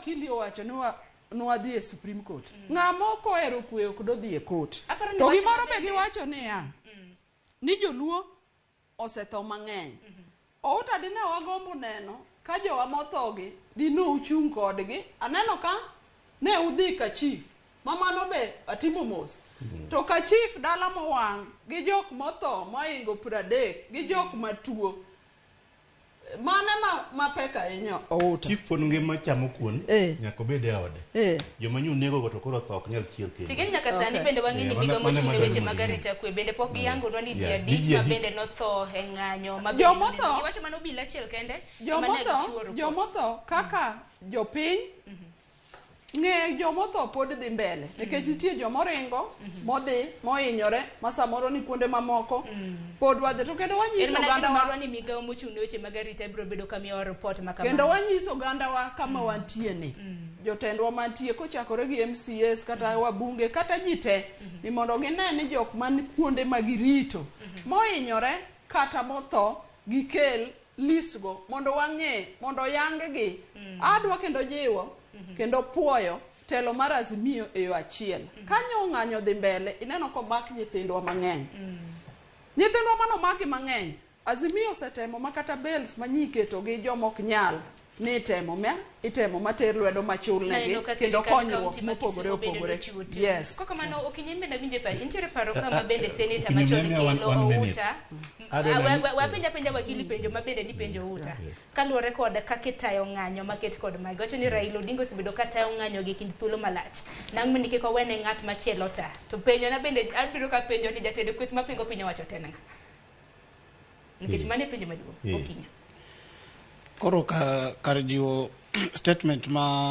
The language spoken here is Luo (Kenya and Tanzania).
wakili owacho ni wa nwadhi e Supreme Court. Ng'ama ok ohero kwe ok dodhi e court. Aparo ni To wach gimoro ma be bende- giwacho niya, ni joluo osetho mang'eny. Outa dine wagombo neno ka jowa mothogi dine uchung' kodgi. Aneno ka ne udhi ka chief, ma mano be atimo mos. To ka chief dala mowang' gi jok motho mohingo 30 gi jok matuo. Mano ma mapek ahinya Outa. Chief pod ngima chamo kuon, Eh. nyaka obed e ode. Eh. Joma nyo nego go to koro tho ok nyal chier kendo. Tigeni nyaka sani Okay. bende wang'e ni Yeah, migawo mano- mochung' ne mano weche ema mag dwarore. arita kwe bende pok giyangonwa ni ji Yeah, adi ni ji ma adi. bende notho e ng'anyo ma bende Jomotho- noneno. Giwacho mana obila achiel kende ema ne Jomotho, gichiwo report. jomotho kaka jopiny ng'e jomotho pod dhi mbele nikech nitie jomoringo modhi mohinyore ma samoro ni kuonde mamoko pod wadhi to kendo En wanyiso mana geno ogandawa marwa ni migawo mochung' ne weche mag arita biro bedo ka miyowa report ma kamano. kendo wanyiso ogandawa kama wantie ni jotendwa mantie kochakore gi MCAs kata wabunge kata ji te ni mondo gine ni jok man kuonde ma girito mohinyore kata motho gikel list go mondo wang'e mondo oyang gi adwa kendo jiwo kendo puoyo telo mar Azimio e yo achiel kanyo ng'anyo dhi mbele ineno komak nyithindwa mang'eny nyithindwa manomaki mang'eny Azimio osetemo ma kata bails ma nyiketo gi joma ok nyal ni itemo ma itemo mater lwedo machul negi Naneno ka kendo sirikal konyruok kaunti ma mopogore Kisumu bende opogore nochiwo ting'. yes Kok kamano Okinyi bende awinjo e pachi nitiere paro kama bende seneta Okinyi machon miya one- kelo one minute. Outa. Adwa Ah, neno- wapenja penja wakili penjo ma bende nipenjo Outa. Kaluwore kod kaka itayo ng'anyo maket kod magi. Wacho ni Raila Odinga osebedo ka tayo ng'anyo gi kind thuolo malach. Nang' mondo kik owene ng'at machielo ta. To penjo na bende abiro ka penjo ni jatend kweth mapingo piny owacho te nang'a? Nikech mano e penjo maduong' Okinyi. Koro ka kar jiwo statement ma